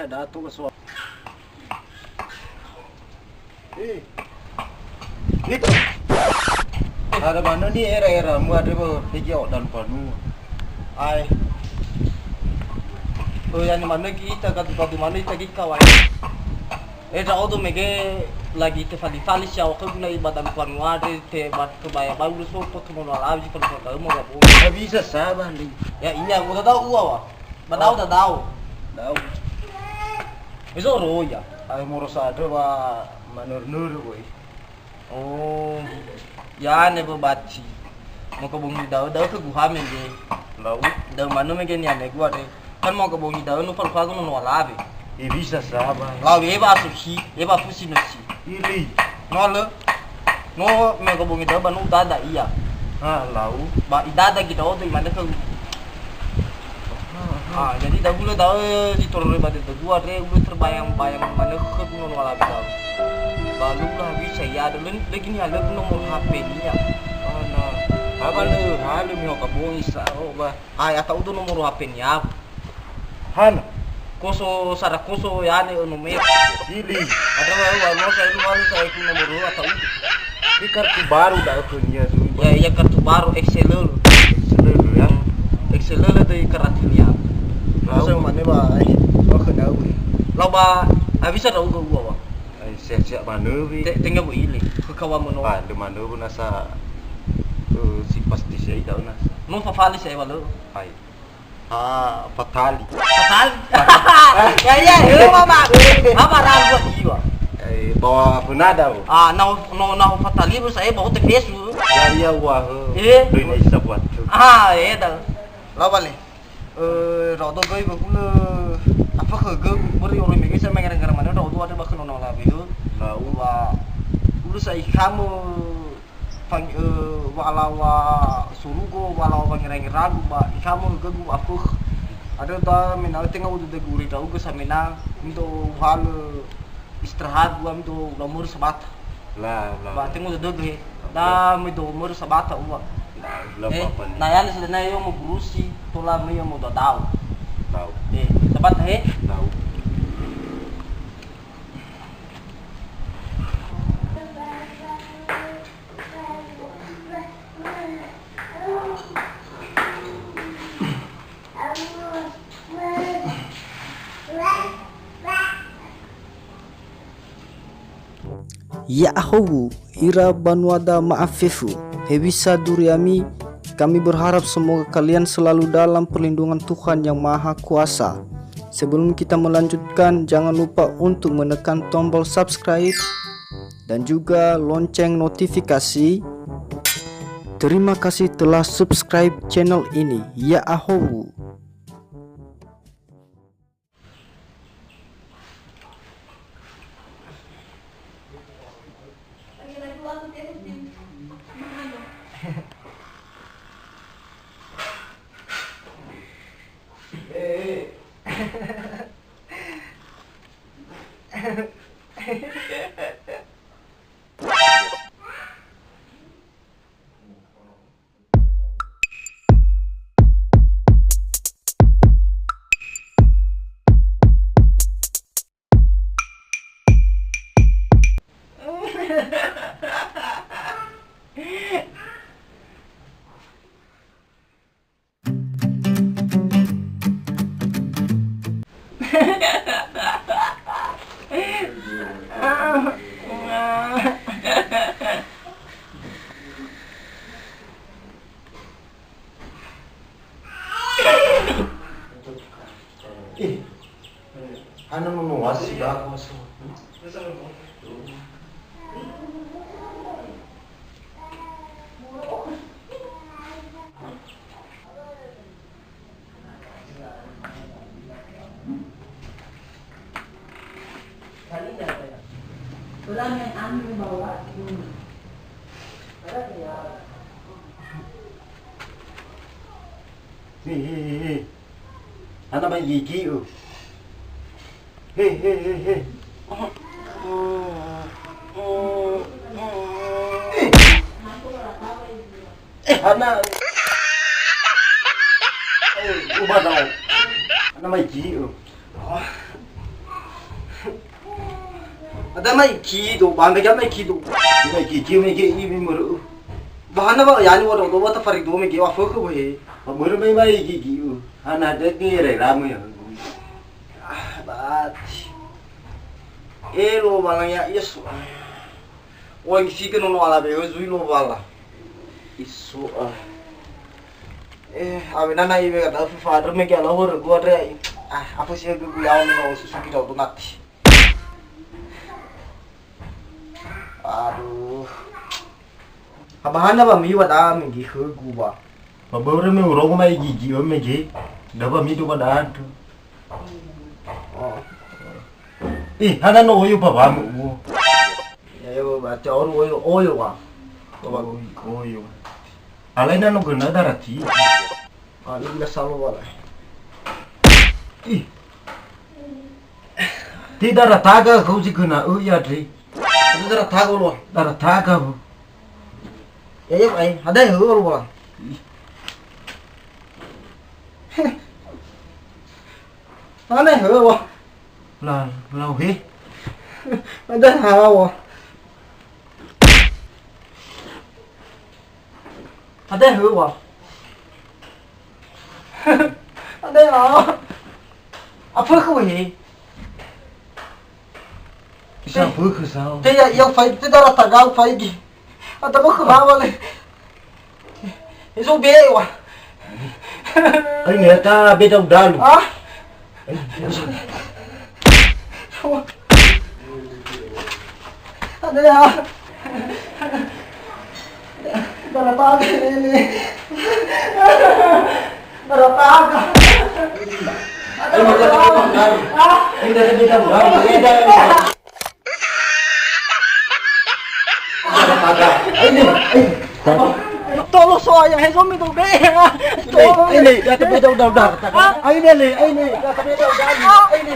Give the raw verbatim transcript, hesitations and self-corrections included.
Dato ke soal. Eh. Itu. Ada mana ni era-era mu ada ba pegi awak dan panu. Ai. Oh, yang mana kita kadu-kadu mana kita gika wai. Eh, ndra'odo mege lagi tefali-fali si awak guna ibadah panu ada te bat kebaya baru so pot mau lalawi kalau mau mau. Nggak bisa sabar, Li. Ya, iya, udah tahu gua, Wak. Ba da'ö, oh, dadao. Da'ö. Ezo roya. Ai morosa andrö wa manörö-nörö wöi. Oh. Ya'ane böbati. Maka bongi da'ö, da'ö khögu ha mege. Lau. Da'ö manö mege ni'amegu andre. Kan maka bongi da'ö no falufagu nono alawe. E bisa sabar. Lau, e ba asusi, e ba fusi nosi. Ili. No lö. No mega bongi da'ö ba no udada ia. Ha, lau. Ba idada gi da'ö do imane khöu. Ah, jadi dahulu da'ö si toröi ba dödögu andre ulö terbayang-bayang manö khögu nono alawe da'ö. Ba lö ulö bisa ia ada lö, lö gini ha lö nomor H P-nia. Oh, na. Apa lö, ha lö miho ka bongi sa, oh, ba. Ai, ata'udu nomor H P-nia. Hana? Koso sara koso ya'ane öno me. Ili. Ada wa wa mo saya lu walu saya ku nomor ata'udu. Ini kartu baru da'ö khönia dulu. Ya, iya kartu baru X L. X L ya. X L dari kartunya. Langsung mana ba? Ai, wa khö da'ö. Lau ba, ah, bisa da'ö gua, Bang. Ai, sehat-sehat manö wi. Te-, tenga bu ile. Khö kawa meno. Ah, de manö bu nasa. Eh, si pasti saya da'ö nasa. No fafali saya walu. Ai. Ah, fatali. Fatali. Ya, ya, ya, Mama. Mama ragu jiwa. Eh, bawa penada, Bu. Ah, nau, nau, nau fatali, Bu, saya bawa te pesu. Ya, iya, wah. Eh. Doi na isa buat tu. Ah, ya dah. Lawan nih. Eh, rodo göi ba hulö. Apa khögu beri orang Indonesia mengereng-ngereng mana rodo ada bakal nona labe. Lau. Wa. Hulö sa ikhamu Fang-, eh, wa'alawa surugo, wa'alawa wangerangeragu ba ikhamu gögu afökh. Ada da mena'ö tenga udu dögu ure ndra'ugö samena mido uhalö istirahat dua mido ulamur sabata. La, la. Ba tenga udu dögö he. Da mido umur sabata ua. La, la. Eh, apa-apa nih. Na ya'ana sedana yo mogurusi, tola me yo modadao. Dao. Eh, sabata he? Dao. Ya'ahowu, ira banuada ma'afefu. Hewisa duriami, kami berharap semoga kalian selalu dalam perlindungan Tuhan Yang Maha Kuasa. Sebelum kita melanjutkan, jangan lupa untuk menekan tombol subscribe dan juga lonceng notifikasi. Terima kasih telah subscribe channel ini. Ya'ahowu. Eh, hana nono wasi ba aku masuk. He, he, he, he. Hana mai gigi, oh. He, he, he, he. Eh, hana. Eh, ubah dong. Hana mai gigi, oh. Ada mai kido, ba mege mai kido. Mai kido, mege i mi muru. Bahana ba yani wa do wa ta fari do mege wa fo ko he. Ba muru mai mai gigi u. Hana de ni re ramu ya. Ah, bat. Eh, lo balang ya, Yesu. Oi, ngisi ke nono ala be, oi, zui lo bala. Isu, ah. Eh, awena na iwe kata Afi Fadre mege ala hore gua dre. Ah, apa sih gue gue yawan no susu kita otomatis. Aduh. Abahana ba miwa da mege khögu ba. Ba börö me urongo mai gigi ö mege. Da ba mido ba datu. Oh. Ih, hana no oyo ba ba mu. Ya, ya, ba, te oru oyo, oyo wa. Ba ba. Oyo, oyo. Alaina no gena darati. Ah, ini bila salo wala. Ih. Tidak ada taga kau si kena, eh, ya, Dri. Itu darah taga lu. Darah taga, Bu. Ya, ya, ai, ada ya, lu, Bang. Ih. Mana ya, Bang? Lah, lah, he. Ada ya, Bang. Ada ya, Bang. Ada ya. Apa kau ini? Bisa apa ke sao? Te ya, ya, fai, te darah taga, fai gi. Ada apa kau bawa le? Itu be wa. Ai, ne ta be dau dalu. Ah? Ada ya. Darah taga ini. Darah taga. Ai, ne ta be dau dalu. Ah? Ai, ne ta be dau dalu. Tolo so ya, he zomi do be. Tolo. Ini, ya, tapi jauh dah, dah. Ini, ini, ya, tapi jauh dah. Ini.